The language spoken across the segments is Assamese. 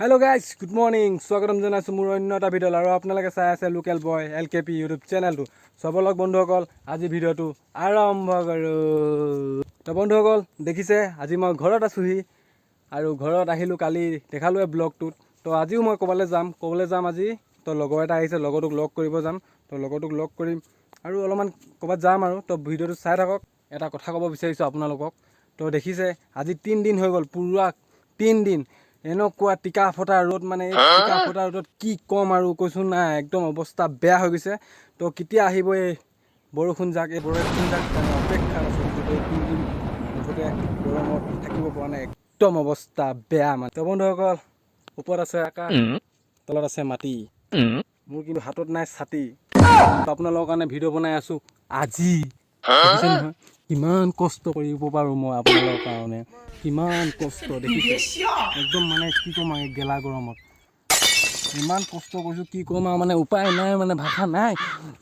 Hello' guys, good morning. স্বাগতম জনাইছোঁ মোৰ অন্য এটা ভিডিঅ'ত আৰু আপোনালোকে চাই আছে লোকেল বয় এলকেপি ইউটিউব চেনেলটো। বলক বন্ধুসকল, আজি ভিডিঅ'টো আৰম্ভ কৰোঁ। তো বন্ধুসকল, দেখিছে আজি মই ঘৰত আছোঁহি আৰু ঘৰত আহিলোঁ। কালি দেখালোৱে ব্লগটোত। তো আজিও মই ক'ৰবালৈ যাম, ক'বলৈ যাম আজি। তো লগৰ এটা আহিছে, লগৰটোক লগ কৰিব যাম। তো লগৰটোক লগ কৰিম আৰু অলপমান ক'ৰবাত যাম আৰু। তো ভিডিঅ'টো চাই থাকক। এটা কথা ক'ব বিচাৰিছোঁ আপোনালোকক। তো দেখিছে আজি 3 দিন হৈ গ'ল, পূৰা 3 দিন এনেকুৱা টিকা ফটা ৰ'দ। মানে এই টিকা ফটা ৰ'দত কি ক'ম আৰু কৈছোঁ নাই, একদম অৱস্থা বেয়া হৈ গৈছে। তো কেতিয়া আহিব এই বৰষুণ যাক, এই বৰষুণ যাক মানে অপেক্ষাত আছোঁ। এই 3 দিন মুঠতে গৰমত থাকিব পৰা নাই, একদম অৱস্থা বেয়া মানে। তো বন্ধুসকল, ওপৰত আছে আকাশ, তলত আছে মাটি, মোৰ কিন্তু হাতত নাই ছাতি। তো আপোনালোকৰ কাৰণে ভিডিঅ' বনাই আছোঁ আজি। দেখিছে নহয় কিমান কষ্ট কৰিব পাৰোঁ মই আপোনালোকৰ কাৰণে, কিমান কষ্ট দেখিছে। একদম মানে কি ক'ম আৰু, এই গেলা গৰমত ইমান কষ্ট কৰিছোঁ, কি ক'ম আৰু, মানে উপায় নাই, মানে ভাষা নাই।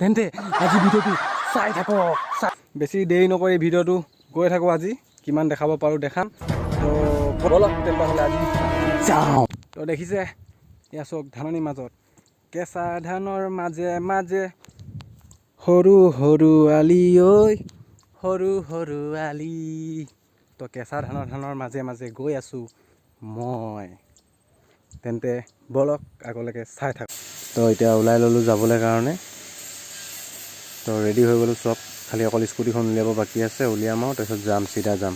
তেন্তে আজি ভিডিঅ'টো চাই থাকক। বেছি দেৰি নকৰি ভিডিঅ'টো গৈ থাকোঁ। আজি কিমান দেখাব পাৰোঁ দেখাম। তো ব'লক তেন্তে হ'লে আজি যাওঁ। তো দেখিছে এয়া চাওক, ধাননিৰ মাজত, কেঁচা ধানৰ মাজে মাজে সৰু সৰু আলি ঐ, সৰু সৰু আলি। তো কেঁচা ধানৰ মাজে মাজে গৈ আছোঁ মই। তেন্তে ব'লক, আগলৈকে চাই থাকক। তো এতিয়া ওলাই ল'লোঁ যাবলৈ কাৰণে। তো ৰেডি হৈ গ'লোঁ চব, খালি অকল স্কুটিখন উলিয়াব বাকী আছে। উলিয়াম আৰু তাৰপিছত যাম, চিধা যাম।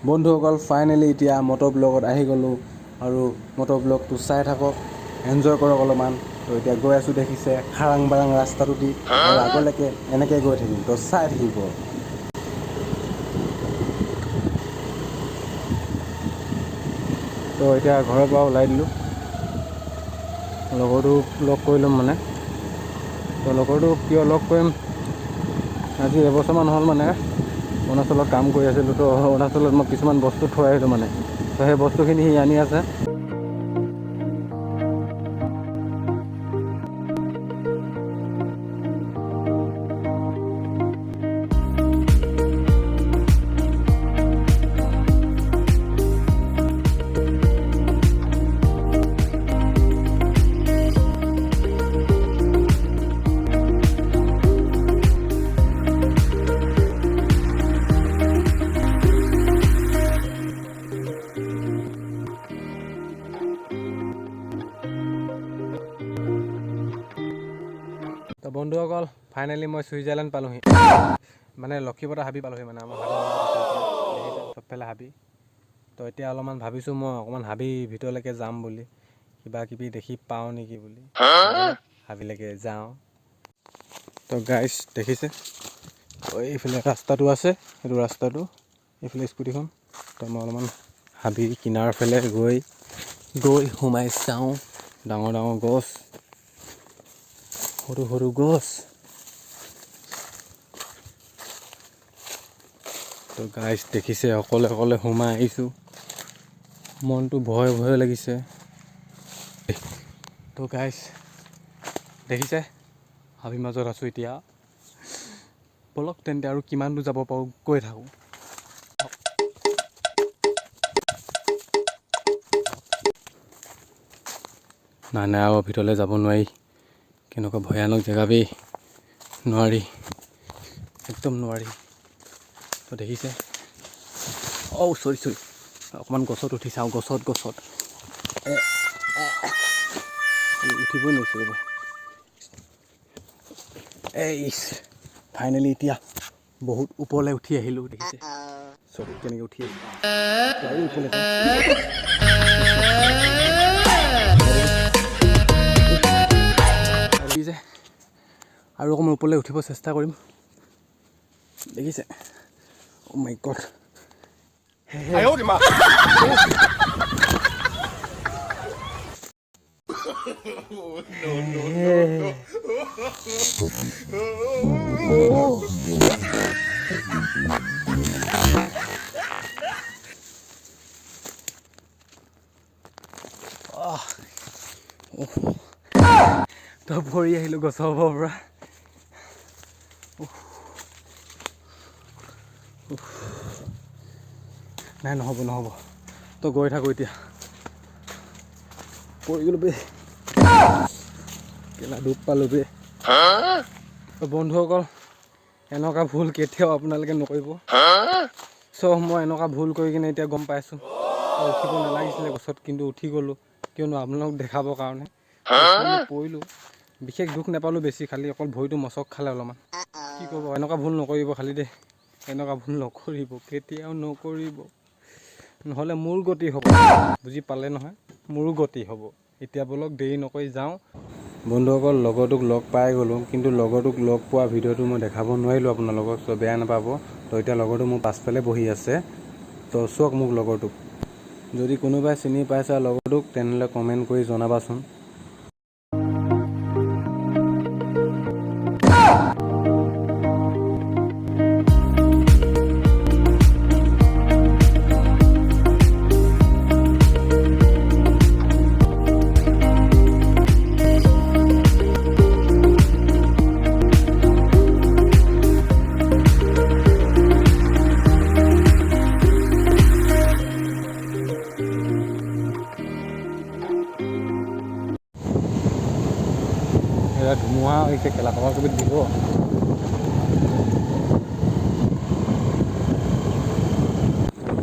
বন্ধুসকল, ফাইনেলি এতিয়া মটৰ ব্লগত আহি গ'লোঁ আৰু মটৰ ব্লগটো চাই থাকক, এনজয় কৰক অলপমান। তো এতিয়া গৈ আছোঁ, দেখিছে খাৰাং বাৰাং ৰাস্তাটো দি আৰু আগলৈকে এনেকৈ গৈ থাকিম। তো চাই থাকিব। তো এতিয়া ঘৰৰ পৰা ওলাই দিলোঁ, লগৰটোক লগ কৰি ল'ম মানে। তো লগৰটোক কিয় লগ কৰিম? আজি এবছৰমান হ'ল মানে অৰুণাচলত কাম কৰি আছিলোঁ। তো অৰুণাচলত মই কিছুমান বস্তু থৈ আহিলোঁ মানে। তো সেই বস্তুখিনি সি আনি আছে। তো বন্ধুসকল, ফাইনেলি মই ছুইজাৰলেণ্ড পালোঁহি, মানে লক্ষীপতা হাবি পালোঁহি। মানে আমাৰ হাবি মাজত আছোঁ এতিয়া। দেখিছে চবফালে হাবি। তো এতিয়া অলপমান ভাবিছোঁ মই অকণমান হাবি ভিতৰলৈকে যাম বুলি, কিবা কিবি দেখি পাওঁ নেকি বুলি হাবিলৈকে যাওঁ। তো গাইজ, দেখিছে, তো এইফালে ৰাস্তাটো আছে, সেইটো ৰাস্তাটো, এইফালে স্কুটিখন। তো মই অলপমান হাবিৰ কিনাৰৰ ফালে গৈ গৈ সোমাই চাওঁ। ডাঙৰ ডাঙৰ গছ, সৰু সৰু গছ। তো গাইজ, দেখিছে অকলে অকলে সোমাই আহিছোঁ, মনটো ভয় ভয় লাগিছে। তো গাইজ, দেখিছে হাবিৰ মাজত আছোঁ এতিয়া। ব'লক তেন্তে আৰু কিমান দূৰ যাব পাৰোঁ গৈ থাকোঁ। নাই নাই, আৰু ভিতৰলৈ যাব নোৱাৰি। কেনেকুৱা ভয়ানক জেগা বে, নোৱাৰি, একদম নোৱাৰি। তো দেখিছে, অ' চৰি চৰি, অকণমান গছত উঠি চাওঁ। গছত গছত এ, এ, এই উঠিবই নোৱাৰিছোঁ, ৰ'ব। এই ফাইনেলি এতিয়া বহুত ওপৰলৈ উঠি আহিলোঁ। দেখিছে চব কেনেকৈ উঠি আহিছোঁ। আৰু ওপৰলৈ যাওঁ। দেখিছে, আৰু অকণমান ওপৰলৈ উঠিব চেষ্টা কৰিম। দেখিছে, অ' মাই god. 哎呦我的妈！No, no, no, no. তো পৰি আহিলোঁ গছৰ ওপৰৰ পৰা। উফ। উফ। নাই, নহ'ব নহ'ব। তো গৈ থাকোঁ এতিয়া। পৰি গ'লো বে, কেলা দুখ পালোঁ বে। তো বন্ধুসকল, এনেকুৱা ভুল কেতিয়াও আপোনালোকে নকৰিব। চ' মই এনেকুৱা ভুল কৰি কিনে এতিয়া গম পাইছোঁ, উঠিব নালাগিছিলে গছত, কিন্তু উঠি গ'লোঁ, কিয়নো আপোনালোকক দেখাবৰ কাৰণে। পৰিলোঁ, বিশেষ দুখ নাপালোঁ বেছি, খালি অকল ভৰিটো মচক খালে অলপমান। কি ক'ব, এনেকুৱা ভুল নকৰিব খালি দেই, এনেকুৱা ভুল নকৰিব, কেতিয়াও নকৰিব, নহ'লে মোৰ গতি হ'ব। বুজি পালে নহয়, মোৰো গতি হ'ব। এতিয়া ব'লক, দেৰি নকৰি যাওঁ। বন্ধুসকল, লগৰটোক লগ পাই গ'লোঁ, কিন্তু লগৰটোক লগ পোৱা ভিডিঅ'টো মই দেখাব নোৱাৰিলোঁ আপোনালোকক, চ' বেয়া নাপাব। তো এতিয়া লগৰটো মোৰ পাছফালে বহি আছে। তো চাওক মোক লগৰটোক, যদি কোনোবাই চিনি পাইছা লগৰটোক, তেনেহ'লে কমেণ্ট কৰি জনাবাচোন। এয়া ধুমুহা আহিছে কেলা, কবা কবিত দিব।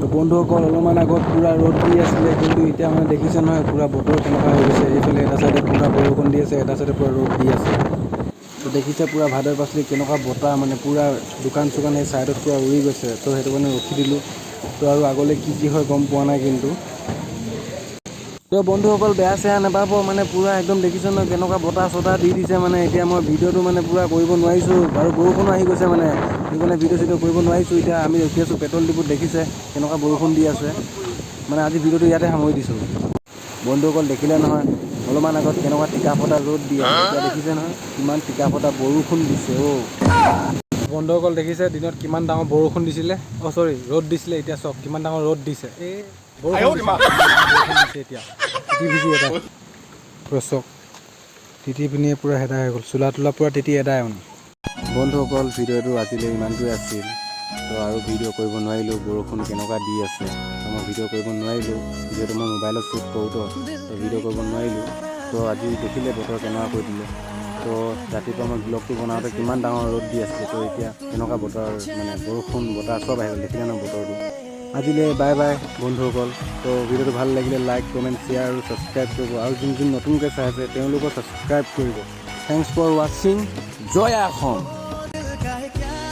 তো বন্ধুসকল, অলপমান আগত পূৰা ৰ'দ দি আছিলে, কিন্তু এতিয়া মানে দেখিছে নহয় পূৰা বতৰ কেনেকুৱা হৈ গৈছে। এইফালে এটা চাইডে পূৰা বৰষুণ দি আছে, এটা চাইডে পূৰা ৰ'দ দি আছে। তো দেখিছে পূৰা ভাদৈ পাচলি কেনেকুৱা বতাহ, মানে পূৰা দোকান চোকান সেই চাইডত পূৰা উৰি গৈছে। তো সেইটো কাৰণে ৰখি দিলোঁ। তো আৰু আগলৈ কি কি হয় গম পোৱা নাই কিন্তু। তো বন্ধুসকল, বেয়া চেয়া নাপাব, মানে পূৰা একদম দেখিছে নহয় কেনেকুৱা বতাহ চতাহ দি দিছে। মানে এতিয়া মই ভিডিঅ'টো মানে পূৰা কৰিব নোৱাৰিছোঁ, আৰু বৰষুণো আহি গৈছে, মানে সেইকাৰণে ভিডিঅ' চিডিঅ' কৰিব নোৱাৰিছোঁ। এতিয়া আমি ৰখি আছোঁ পেট্ৰল ডিপুত, দেখিছে কেনেকুৱা বৰষুণ দি আছে। মানে আজি ভিডিঅ'টো ইয়াতে সামৰি দিছোঁ। বন্ধুসকল, দেখিলে নহয় অলপমান আগত কেনেকুৱা টিকা ফটা ৰ'দ দি আছে, এতিয়া দেখিছে নহয় কিমান টিকা ফটা বৰষুণ দিছে অ'। বন্ধুসকল, দেখিছে দিনত কিমান ডাঙৰ বৰষুণ দিছিলে, অ' চৰি, ৰ'দ দিছিলে, এতিয়া চাওক কিমান ডাঙৰ ৰ'দ দিছে। এই বৰষুণ দিছে, বৰষুণ দিছে এতিয়া। তিতি ভিজি এটা পূৰা চাওক, তিতি পিনিয়ে পূৰা হেদাই হৈ গ'ল, চোলা তোলা পূৰা তিতি এদাই মানে। বন্ধুসকল, ভিডিঅ'টো আজিলৈ ইমানটোৱে আছিল। তো আৰু ভিডিঅ' কৰিব নোৱাৰিলোঁ, বৰষুণ কেনেকুৱা দি আছে, তো মই ভিডিঅ' কৰিব নোৱাৰিলোঁ, যিহেতু মই মোবাইলত শ্বুট কৰোঁ, তো ভিডিঅ' কৰিব নোৱাৰিলোঁ। তো আজি দেখিলে বতৰ কেনেকুৱা কৰি দিলে। তো ৰাতিপুৱা মই ব্লগটো বনাওঁতে কিমান ডাঙৰ ৰ'দ দি আছিলে, তো এতিয়া কেনেকুৱা বতৰ, মানে বৰষুণ বতাহ চব আহি গ'ল, দেখিলে ন বতৰটো। আজিলৈ বাই বাই বন্ধুসকল। তো ভিডিঅ'টো ভাল লাগিলে লাইক, কমেণ্ট, শ্বেয়াৰ আৰু ছাবস্ক্ৰাইব কৰিব, আৰু যোন যোন নতুনকৈ চাই আছে তেওঁলোকেও ছাবস্ক্ৰাইব কৰিব। Thanks for ৱাচিং। জয় অসম।